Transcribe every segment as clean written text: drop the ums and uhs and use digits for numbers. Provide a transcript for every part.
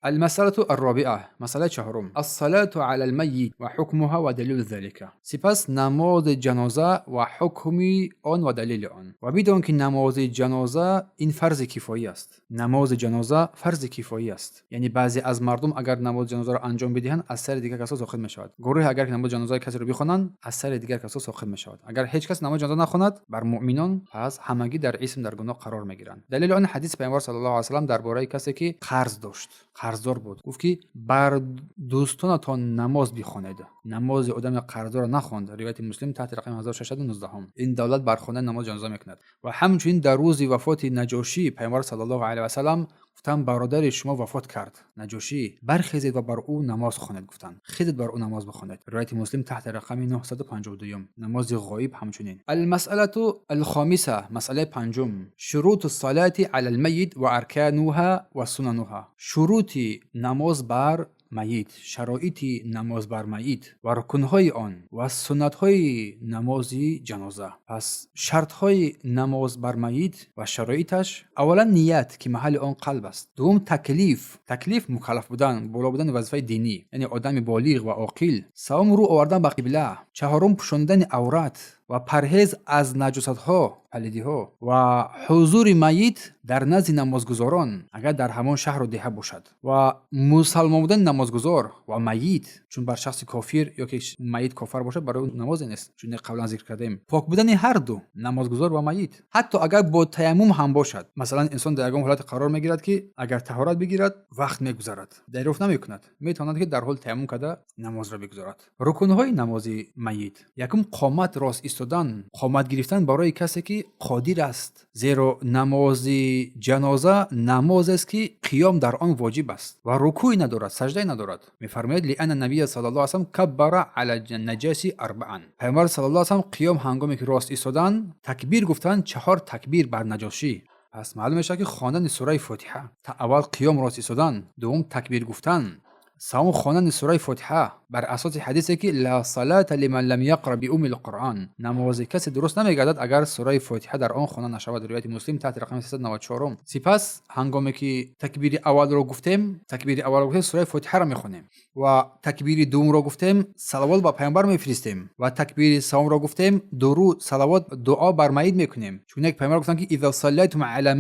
المسألة الرابعة، مسألة چهارم، الصلاة على الميت وحكمها ودليل ذلك. سپس намози ҷаноза ва ҳукми он ва далели он. Ва бидон, ки намози ҷаноза ин фарзи кифоӣ аст. Намози ҷаноза фарзи кифоӣ аст, яъне баъзе аз мардум агар намози ҷанозаро анҷом бидиҳанд, аз сари дигар касо соқит мешавад. Гурӯҳе агар намози ҷанозаи касеро бихонанд, аз сари дигар касо соқит мешавад. Агар ҳеҷ кас намози ҷаноза нахонад бар муъминон, пас ҳамагӣ дар исм, дар гуноҳ қарор мегиранд. Далели он ҳадиси Пайғамбар саллаллоҳу алайҳи васаллам дар бораи касе, ки қарз дошт, қарздор буд. Гуфт, ки бар дӯстонатон намоз бихонед. Намози одами қарздорро нахонд. Ривояти Муслим таҳти рақами 1619. Ин далолат бар хондани намози ҷаноза мекунад. Ва ҳамчунин дар рӯзи вафоти Наҷошӣ Пайғамбар саллаллоҳу алайҳи васаллам гуфтанд: «Бародари шумо вафот кард, Наҷошӣ, бархезед ва бар ӯ намоз хонед». Гуфтанд: «Хезед, бар ӯ намоз бихонед». Ривояти Муслим таҳти рақами 952. Намози ғоиб ҳамчунин. المسألة الخامسة، масъалаи панҷум، شروط الصلاة على الميت وأركانها وسننها. Шурути намоз бар майит, шароити намоз бар майит ва рукнҳои он ва суннатҳои намози ҷаноза. Пас шартҳои намоз бар майит ва шароиташ: аввалан, ният, ки маҳалли он қалб аст. Дуввум, таклиф. Таклиф — мукаллаф будан, боло будани вазифаи динӣ, яъне одами болиғ ва оқил. Севум, рӯ овардан ба қибла. Чаҳорум, пӯшондани аврат ва парҳез аз наҷосатҳо, палидиҳо, ва ҳузури майит дар назди намозгузорон, агар дар ҳамон шаҳру деҳа бошад, ва мусалмон будани намозгузор ва майит, чун бар шахси кофир ё ки майит кофар бошад, барои ӯ намозе нест, чун қаблан зикр кардем. Пок будани ҳар ду намозгузор ва майит, ҳатто агар бо таяммум ҳам бошад. Масалан, инсон дар ягон ҳолате қарор мегирад, ки агар таҳорат бигирад, вақт мегузарад, дарёфт намекунад, метавонад, ки дар ҳоли таяммум карда намозро бигузорад. Рукнҳои намози майит: якум, қомат рост истодан, қомат гирифтан барои касе, ки қодир аст, зеро намози ҷаноза намозест, ки қиём дар он воҷиб аст ва рукӯъе надорад, саҷдае надорад. Мефармояд: لأن النبي صلى الله عليه وسلم كبر على النجاشي أربعا. Пайғамбар صلى الله عليه وسلم қиём ҳангоме ки рост истодан, такбир гуфтанд чаҳор такбир бар Наҷошӣ. Пас маълум мешавад, ки хондани сураи Фотиҳа, аввал қиём, рост истодан, дуввум, такбир гуфтан, саввум, хондани сураи Фотиҳа бар асоси ҳадисе, ки لا صلاة لمن لم يقرأ بأم القرآن، намози касе дуруст намегардад, агар сураи Фотиҳа дар он хонда нашавад. Ривояти Муслим таҳти рақами 394. Сипас ҳангоме ки такбири аввалро гуфтем, такбири аввалро гуфтем, сураи Фотиҳаро мехонем ва такбири дуввумро гуфтем, салавот ба Пайғамбар мефиристем ва такбири саввумро гуфтем, дуруд, салавот, дуо бар майит мекунем, чун як Пайғамбар гуфтанд, ки إذا صليتم على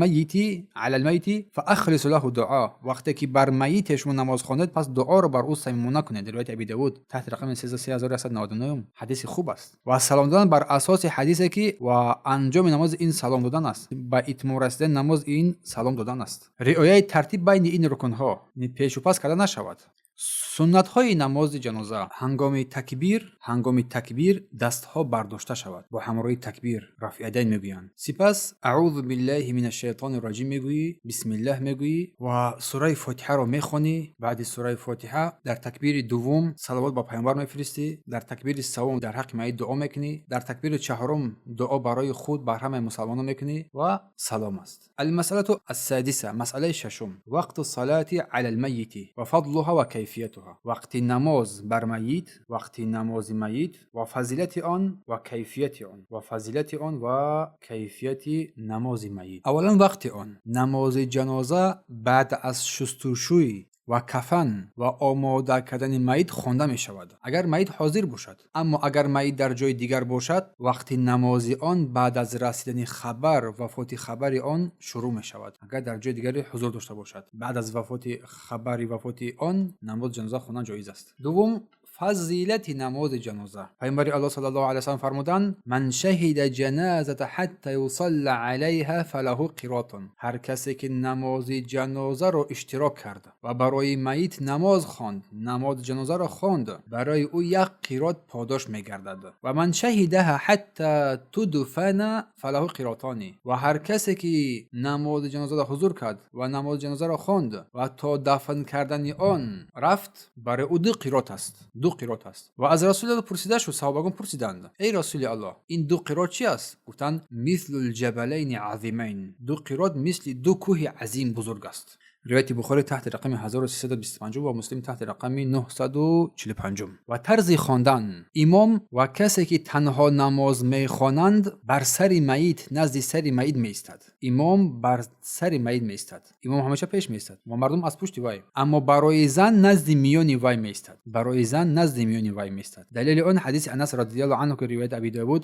الميت فأخلصوا له الدعاء. Вақте ки бар майите шумо намоз хондед, пас дуоро бар ӯ самимона кунед. Ривояти Аби Давуд таҳти рақами 3199. Ҳадиси хуб аст. Ва салом додан бар асоси ҳадисе, ки ва анҷоми намоз ин салом додан аст, ба итмом расидани намоз ин салом додан аст. Риояи тартиб байни ин рукнҳо, пешу пас карда нашавад. Суннатҳои намози ҷаноза: ҳангоми такбир, ҳангоми такбир дастҳо бардошта шавад, бо ҳамроҳи такбир رفع اليدين мегӯянд. Сипас أعوذ بالله من الشيطان الرجيم мегӯӣ, бисмиллаҳ мегӯӣ ва сураи Фотиҳаро мехонӣ. Баъди сураи Фотиҳа дар такбири дуввум салавот ба Пайғамбар мефиристӣ, дар такбири саввум дар ҳаққи майит дуо мекунӣ, дар такбири чаҳорум дуо барои худ, бар ҳамаи мусалмонон мекунӣ ва салом аст. المسألة السادسة، масъалаи шашум، وقت الصلاة على الميت وفضلها وكيفيتها. Вақти намоз бар майит, вақти намози майит ва фазилати он ва кайфияти он, ва фазилати он ва кайфияти намози майит. Аввалан, вақти он. Намози ҷаноза баъд аз шустушӯй ва кафан ва омода кардани майит хонда мешавад, агар майит ҳозир бошад. Аммо агар майит дар ҷои дигар бошад, вақти намози он баъд аз расидани хабар, вафоти хабари он шурӯъ мешавад. Агар дар ҷои дигаре ҳузур дошта бошад, баъд аз вафоти хабари вафоти он намози ҷаноза хондан ҷоиз аст. Дуввум, фазилати намози ҷаноза. Пайғамбари Аллоҳ صلى الله عليه وسلم фармуданд: من شهد الجنازة حتى يصلى عليها فله قيراط. Ҳар касе ки намози ҷанозаро иштирок кард ва барои майит намоз хонд, намози ҷанозаро хонд, барои ӯ як қирот подош мегардад. ومن شهدها حتى تدفن فله قيراطان. Ва ҳар касе ки намози ҷанозаро ҳузур кард ва намози ҷанозаро хонд ва то дафн кардани он рафт, барои ӯ ду қирот аст, ду қирот аст. Ва аз Расули Аллоҳ пурсида шуд, саҳобагон пурсиданд: «Эй Расули Аллоҳ, ин ду қирот чи аст?» Гуфтанд: مثل الجبلين العظيمين. Ду қирот мисли ду кӯҳи азим, бузург аст. Ривояти Бухорӣ таҳти рақами 1325 ва Муслим таҳти рақами 945. Ва тарзи хондан: имом ва касе ки танҳо намоз мехонанд, бар сари майит, назди сари майит меистад. Имом бар сари майит меистад. Имом ҳамеша пеш меистад ва мардум аз пушти вай. Аммо барои зан назди миёни вай меистад. Барои зан назди миёни вай меистад. Далели он ҳадиси Анас радиаллоҳу анҳу, ки ривояти Аби Давуд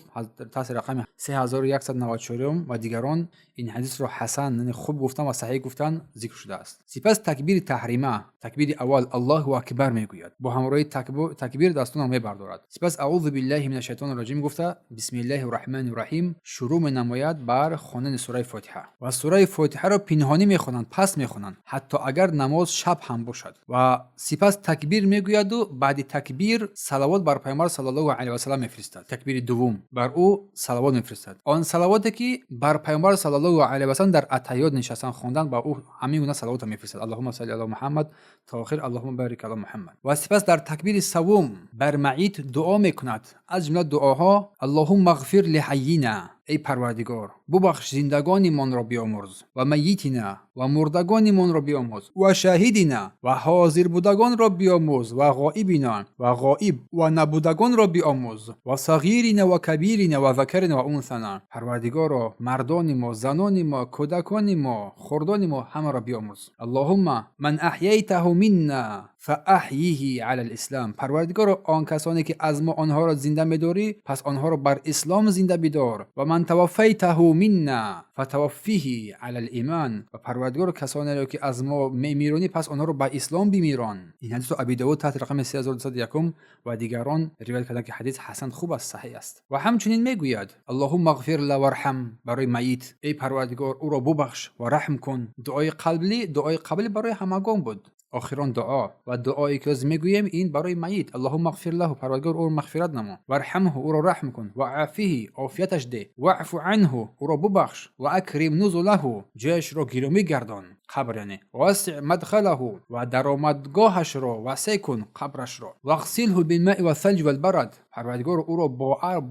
таҳти рақами 3194 ва дигарон ин ҳадисро ҳасан, яъне хуб гуфтан ва саҳеҳ гуфтан, зикр шудааст. Сипас такбири таҳрима, такбири аввал, Аллоҳу акбар мегӯяд. Бо ҳамроҳии такбир дастонро мебардорад. Сипас аъузу биллаҳи мина шайтони раҷим гуфта, бисмиллаҳи раҳмани раҳим шурӯъ менамояд бар хондани сураи Фотиҳа. Ва сураи Фотиҳаро пинҳонӣ мехонанд, паст мехонанд, ҳатто агар намоз шаб ҳам бошад. Ва сипас такбир мегӯяду баъди такбир салавот бар Пайғамбар саллаллоҳу алайҳи васаллам мефиристад. Такбири дуввум бар ӯ салавот мефиристад. Он салавоте ки бар Пайғамбар саллаллоҳу алайҳи васаллам дар аттаҳиёт нишастан хондан, ба ӯ ҳамин гуна салавотро мефиристад: Аллоҳумма салли ала Муҳаммад то охир, Аллоҳумма барик ала Муҳаммад. Ва сипас дар такбири саввум бар майит дуо мекунад. Аз ҷумла дуоҳо: Аллоҳумма ғфир лиҳаййина, эй Парвардигор, бубахш зиндагонимонро, биомӯрз, ва майитина, ва мурдагонимонро биомӯз, ва шаҳидина, ва ҳозирбудагонро биомӯз, ва ғоибина, ва ғоиб ва набудагонро биомӯз, ва сағирина ва кабирина, ва закарина ва унсана. Парвардигоро, мардони мо, занони мо, кӯдакони мо, хурдони мо, ҳамаро биомӯз. Аллоҳумма ман аҳяйтаҳу минна фааҳйиҳи ала лислам. Парвардигоро, он касоне ки аз мо онҳоро зинда медорӣ, пас онҳоро бар ислом зинда бидор. Ва ман таваффайтаҳу минна фатаваффиҳи ала лиман. Ва Парвардигоро, касонеро ки аз мо мемиронӣ, пас онҳоро ба ислом бимирон. Ин ҳадисро Аби Давуд таҳти рақами 3201 ва дигарон ривоят карданд, ки ҳадис ҳасан, хуб аст, саҳеҳ аст. Ва ҳамчунин мегӯяд: Аллоҳумма ғфир ла варҳам, барои майит, эй Парвардигор, ӯро бубахш ва раҳм кун. Дуои қалблӣ, дуои қаблӣ барои ҳамагон буд. Охирон дуо ва дуое ки ҳозир мегӯем, ин барои майит: Аллоҳумма ғфир лаҳу, Парвардигор, ӯро мағфират намо, варҳамҳу, ӯро раҳм кун, ва офиҳи, офияташ деҳ, ваъфу анҳу, ӯро бубахш, ва акрим нузулаҳу, ҷояшро гиромӣ гардон, қабр яъне, вассиъ мадхалаҳу, ва даромадгоҳашро васеъ кун, қабрашро, вағсилҳу билмаи вассалҷи валбарад, Парвардигор, ӯро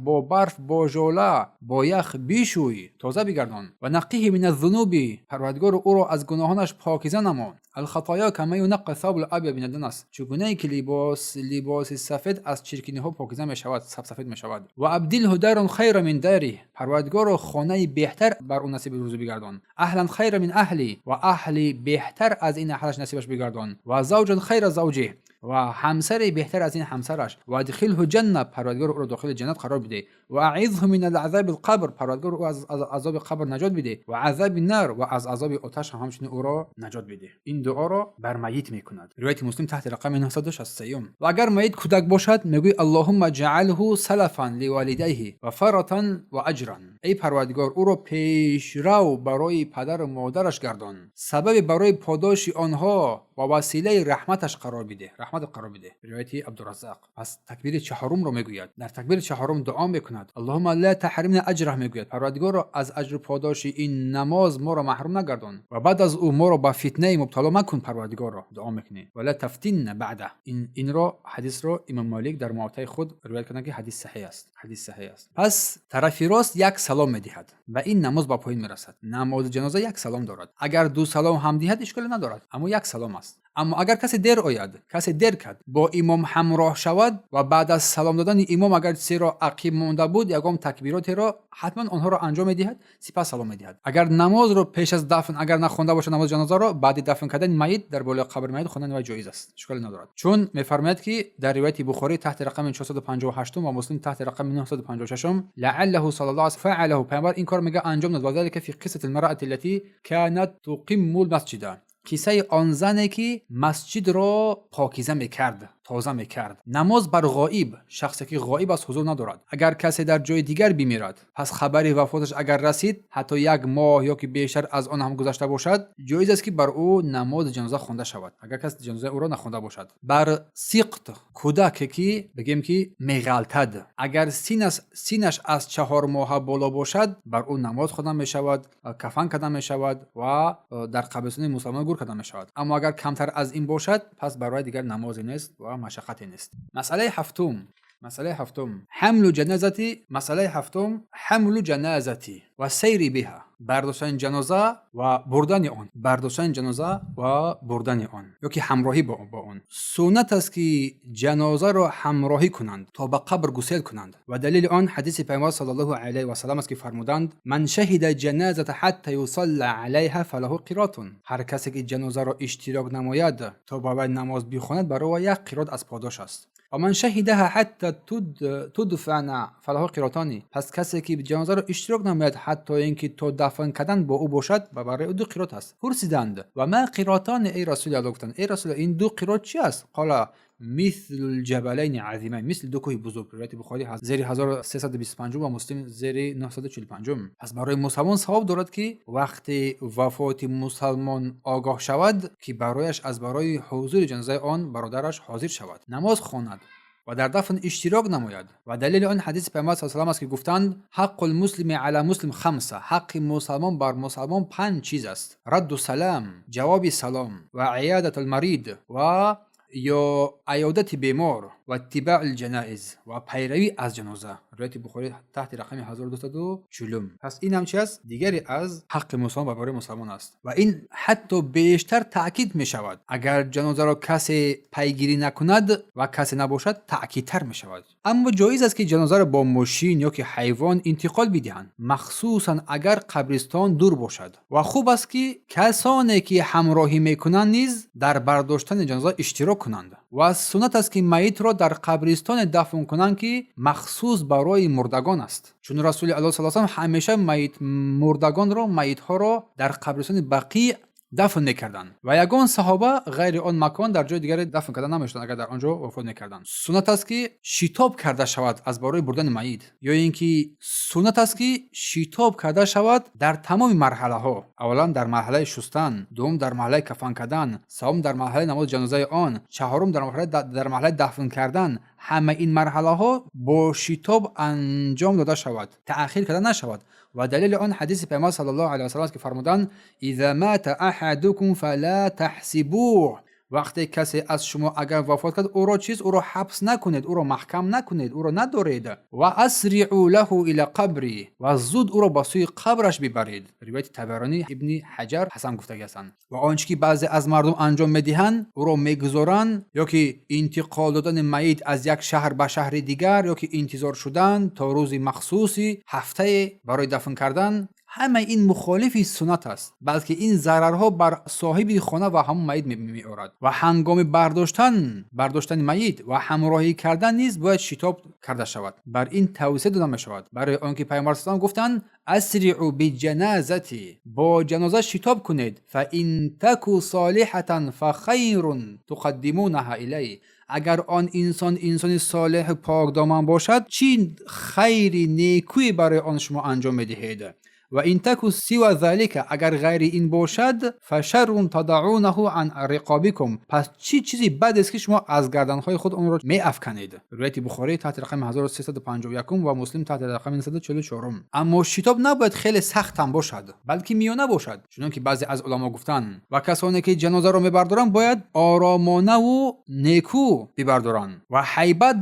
бо барф, бо жола, бо ях бишӯй, тоза бигардон, ва наққиҳи мин аззунуби, Парвардигор, ӯро аз гуноҳонаш покиза намо, алхатоя кама юнаққа савбул абяд мин адданас, чун гунае ки либоси сафед аз чиркиниҳо покиза мешавад, сабсафед мешавад, ва абдилҳу даран хайра мин дарих, Парвардигоро, хонаи беҳтар бар ӯ насиби рӯзӣ бигардон, аҳлан хайра мин аҳли, ва аҳли беҳтар аз ин аҳлаш насибаш бигардон, ва завҷан хайра завҷиҳ, ва ҳамсаре беҳтар аз ин ҳамсараш, ва адхилҳу ҷанна, Парвардигор, ӯро дохили ҷаннат қарор бидеҳ, ва аизҳу мин азаби лқабр, Парвардигор, ӯ аз азоби қабр наҷот бидеҳ, ва азаби нар, ва аз азоби оташ ҳам ҳамчунин ӯро наҷот бидеҳ. Ин дуоро бар майит мекунад. Ривояти Муслим таҳти рақами 963. Ва агар майит кӯдак бошад, мегӯй: Аллоҳумма ҷаалҳу салафан ливалидайҳи ва фаратан ва аҷран, эй Парвардигор, ӯро пешрав барои падару модараш гардон, сабаби барои подоши онҳо ва василаи раҳматаш қарор бидеҳ, раҳмат қарор бидеҳ. Ривояти Абдураззақ. Пас такбири чаҳорумро мегӯяд. Дар такбири чаҳорум дуо мекунад: Аллоҳумма ла таҳримна аҷраҳ, мегӯяд, Парвардигоро, аз аҷру подоши ин намоз моро маҳрум нагардон ва баъд аз ӯ моро ба фитнаи мубтало макун. Парвардигорро дуо мекунӣ. Ва ла тафтинна баъда. Инро ҳадисро Имом Молик дар Муаттаи худ ривоят карданд, ки ҳадис саҳеҳ аст, ҳадис саҳеҳ аст. Пас тарафи рост як салом медиҳад ва ин намоз ба поён мерасад. Намози ҷаноза як салом дорад. Агар ду салом ҳам диҳад, ишколе надорад, аммо як салом аст. Аммо агар касе дер ояд, касе дер кард, бо имом ҳамроҳ шавад ва баъд аз салом додани имом агар чизеро ақиб монда буд, ягон такбиротеро, ҳатман онҳоро анҷом медиҳад, сипас салом медиҳад. Агар намозро пеш аз дафн агар нахонда бошад, намози ҷанозаро баъди дафн кардани майит дар болои қабри майит хондани вай ҷоиз аст, ишколе надорад. Чун мефармояд, ки дар ривояти Бухорӣ таҳти рақами 458 ва Муслим таҳти рақами 956: лааллаҳу саллаллоҳу фаалаҳу, Пайғамбар ин кор мега анҷом дод, ва залика фи қиссати лмараати аллати канат туқимму лмасҷида, қиссаи он зане ки масҷидро покиза мекард, тоза мекард. Намоз бар ғоиб, шахсе ки ғоиб аст, ҳузур надорад. Агар касе дар ҷои дигар бимирад, пас хабари вафоташ агар расид, ҳатто як моҳ ё ки бештар аз он ҳам гузашта бошад, ҷоиз аст, ки бар ӯ намози ҷаноза хонда шавад, агар кас ҷанозаи ӯро нахонда бошад. Бар сиқт, кӯдаке ки бигем ки меғалтад, агар синаш аз 4 моҳа боло бошад, бар ӯ намоз хонда мешавад, кафан карда мешавад ва дар қабристони мусалмон гур карда мешавад. Аммо агар камтар аз ин бошад, пас бар вай дигар намозе нест ва машаққате нест. Масъалаи ҳафтум: Масъалаи ҳафтум: حمل الجنازة. Масъалаи ҳафтум: حمل الجنازة والسير بها, бардоштани ҷаноза ва бурдани он. Бардоштани ҷаноза ва бурдани он ё ки ҳамроҳӣ бо он. Суннат аст, ки ҷанозаро ҳамроҳӣ кунанд, то ба қабр гусел кунанд, ва далели он ҳадиси Пайғамбар صلى الله عليه وسلم аст, ки фармуданд: من شهد الجنازة حتى يصلى عليها فله قيراط. Ҳар касе ки ҷанозаро иштирок намояд, то ба вай намоз бихонад, барои вай як қирот аз подош аст. ومن شهدها حتى تدفن فله قيراطان. Пас касе ки ҷанозаро иштирок намояд, ҳатто ин ки то дафн кардан бо ӯ бошад, ба барои ӯ ду қирот аст. Пурсиданд: وما قيراطان, эй Расули Алло? Гуфтанд: эй Расул, ин ду қирот чи аст? قال: مثل الجبلين العظيمين, мисли ду кӯҳи бузург. Ривояти Бухорӣ, зери 1325, ва Муслим, зери 945. Пас барои мусалмон савоб дорад, ки вақти вафоти мусалмон огоҳ шавад, ки барояш аз барои ҳузури ҷанозаи он бародараш ҳозир шавад, намоз хонад ва дар дафн иштирок намояд. Ва далели он ҳадиси Пайғамбар с салам аст, ки гуфтанд: حق المسلم على المسلم خمس. Ҳаққи мусалмон бар мусалмон панҷ чиз аст: رد السلام, ҷавоби салом, وعيادة المريض, ва ё аёдати бемор, واتباع الجنائز, ва пайравӣ аз ҷаноза. Ривояти Бухорӣ, таҳти рақами 1240. Пас ин ҳам чи аст? Дигаре аз ҳаққи мусалмон бар барои мусалмон аст, ва ин ҳатто бештар таъкид мешавад, агар ҷанозаро касе пайгирӣ накунад ва касе набошад, таъкидтар мешавад. Аммо ҷоиз аст, ки ҷанозаро бо мошин ё ки ҳайвон интиқол бидиҳанд, махсусан агар қабристон дур бошад. Ва хуб аст, ки касоне ки ҳамроҳӣ мекунанд, низ дар бардоштани ҷаноза иштирок кунанд. Ва суннат аст, ки майитро дар қабристоне дафн кунанд, ки махсус барои мурдагон аст, чун Расули Аллоҳ с салам ҳамеша майит мурдагонро, майитҳоро дар қабристони Бақӣ дафн мекарданд ва ягон саҳоба ғайри он макон дар ҷои дигаре дафн карда намешуданд, агар дар он ҷо вафот мекарданд. Суннат аст, ки шитоб карда шавад аз барои бурдани майит, ё ин ки суннат аст, ки шитоб карда шавад дар тамоми марҳалаҳо: аввалан, дар марҳалаи шустан, дуввум, дар марҳалаи кафан кардан, севум, дар марҳалаи намози ҷанозаи он, чаҳорум, дар марҳалаи дафн кардан. Ҳама ин марҳалаҳо бо шитоб анҷом дода шавад, таъхир карда нашавад. Ва далели он ҳадиси Пайғамбар صلى الله عليه وسلم аст, ки фармуданд: إذا مات أحدكم فلا تحبسوه. Вақте касе аз шумо агар вафот кард, ӯро чиз, ӯро ҳабс накунед, ӯро маҳкам накунед, ӯро надоред. وأسرعوا له إلى قبره, ва зуд ӯро ба сӯи қабраш бибаред. Ривояти Табаронӣ, Ибни Ҳаҷар ҳасан гуфтагӣ ҳастанд. Ва он чӣ ки баъзе аз мардум анҷом медиҳанд, ӯро мегузоранд, ё ки интиқол додани майит аз як шаҳр ба шаҳри дигар, ё ки интизор шудан то рӯзи махсуси ҳафтае барои дафн кардан, ҳамаи ин мухолифи суннат аст, балки ин зарарҳо бар соҳиби хона ва ҳамон майит меорад. Ва ҳангоми бардоштани майит ва ҳамроҳӣ кардан низ бояд шитоб карда шавад, бар ин тавсия дода мешавад, барои он ки Пайғамбар салам гуфтанд: أسرعوا بالجنازة, бо ҷаноза шитоб кунед, فإن تك صالحة فخير تقدمونها إليه. Агар он инсон инсони солеҳу покдоман бошад, чӣ хайри некӯе барои он шумо анҷом медиҳед. وإن تك سوى ذلك, агар ғайри ин бошад, فشر تضعونه عن رقابكم, пас чӣ чизи бадест, ки шумо аз гарданҳои худ онро меафканед. Ривояти Бухорӣ, таҳти рақами 1351, ва Муслим, таҳти рақами 944. Аммо шитоб набояд хеле сахтам бошад, балки миёна бошад, чунон ки баъзе аз уламо гуфтанд. Ва касоне ки ҷанозаро мебардоранд, бояд оромонаву некӯ бибардоранд ва ҳайбат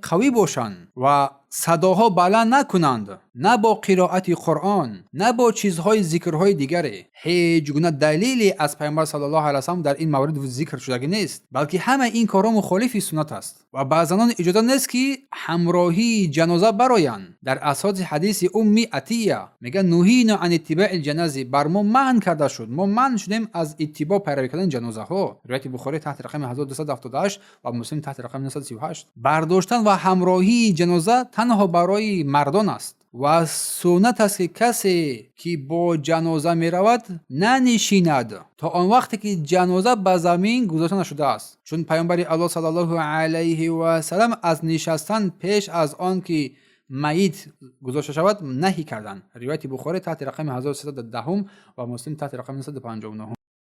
қавӣ бошанд ва садоҳо баланд накунанд, на бо қироати Қуръон, на бо чизҳои зикрҳои дигаре. Ҳеҷ гуна далеле аз Пайғамбар صلى الله عليه وسلم дар ин маврид зикр шудагӣ нест, балки ҳамаи ин корҳо мухолифи суннат аст. Ва ба занон иҷоза нест, ки ҳамроҳии ҷаноза бароянд. Дар асоси ҳадиси Умми Атия мегӯяд: نهينا عن اتباع الجنائز, бар мо манъ карда шуд, мо манъ шудем аз иттибоъ, пайравӣ кардани ҷанозаҳо. Ривояти Бухорӣ, таҳти рақами 1278, ва Муслим, таҳти рақами 938. Бардоштан ва ҳамроҳии ҷаноза танҳо барои мардон аст. Ва суннат аст, ки касе ки бо ҷаноза меравад, нанишинад то он вақте ки ҷаноза ба замин гузошта нашудааст, чун Паёмбари Аллоҳ صلى الله عليه وسلم аз нишастан пеш аз он ки майит гузошта шавад наҳӣ карданд. Ривояти Бухорӣ, таҳти рақами 1310, ва Муслим, таҳти рақами 959.